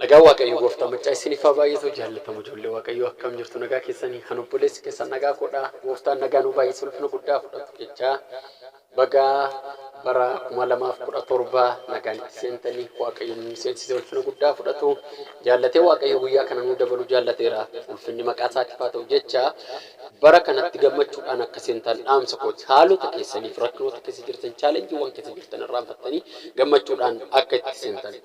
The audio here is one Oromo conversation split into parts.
Nagaan Waaqayyo gooftaa maccaa isiniif haa baay'atu. Jaallatamu ijoollee Waaqayyoo, akkam jirtu? Nagaa keessanii? Kan obboleessi keessan nagaa godha. Gooftaan nagaa nu baay'isee ulfina guddaa fudhatu jechaa, bagaa bara 2017 nagaan itti seentanii Waaqayyo nu seensisee ulfina guddaa fudhatu. Jaallatee Waaqayyo guyyaa kana nu dabalu jaallateera. Ulfinni maqaa isaatiif haa ta'u jechaa, bara kanatti gammachuudhaan akka seentan dhaamsa kooti. Haalota keessaniif, rakkinoota keessa jirtan, challengeiiwwan keessa jirtan irraanfattanii gammachuudhaan akka itti seentan.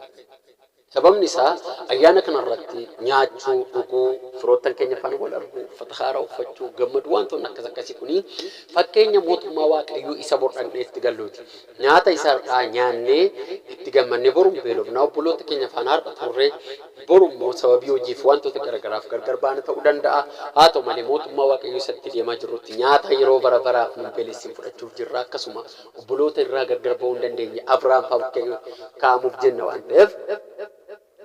Sababni isaa ayyaana kanarratti nyaachuu, dhuguu, firoottan keenya faana wal arguu, uffata haaraa uffachuu, gammadu, wantoonni akkas akkasii kuni fakkeenya mootummaa Waaqayyoo isa bor dhaqnee itti galluuti. Nyaata isa har'aa nyaannee itti gammannee boru beelofnaa, obboloota keenya faana har'a turree boru immoo sababii hojiif wantoota garagaraaf gargar baana ta'uu danda'a. Haa ta'u malee, mootummaa Waaqayyoo isatti deemaa jirrutti nyaata yeroo bara baraaf nu beelessin fudhachuuf jirra. Akkasuma obboloota irraa gargar ba'uu hin dandeenye Abrahaam fa'aa kaa'amuuf jenna waan ta'eef,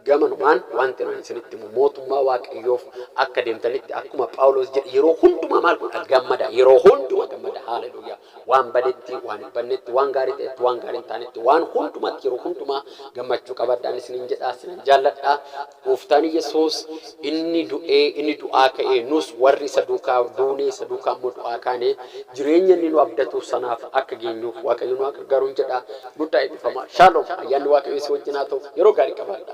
gamanumaan wanti nuyi isinitti himu, mootummaa Waaqayyoof akka deemtanitti, akkuma Phaawulos jedhe, yeroo hundumaa maal godha? Gammada. Yeroo hundumaa gammada. Haaleluyyaa. Waan badetti, waan hin badnetti, waan gaarii ta'etti, waan gaarii hin taanetti, waan hundumatti, yeroo hundumaa gammachuu qabadhaan isiniin jedha. Isinan jaalladha. Gooftaan Yesuus inni du'ee, inni du'aa ka'ee, nus warri isa duukaa duunee isa duukaa immoo du'aa kaanee jireenya inni nu abdatu sanaaf akka geenyuuf Waaqayyo nu haa gargaaruun jedha. Guddaa eebbifama. Shaaloom. Ayyaanni Waaqayyo isin wajjin haa ta'u. Yeroo gaarii qabaadha.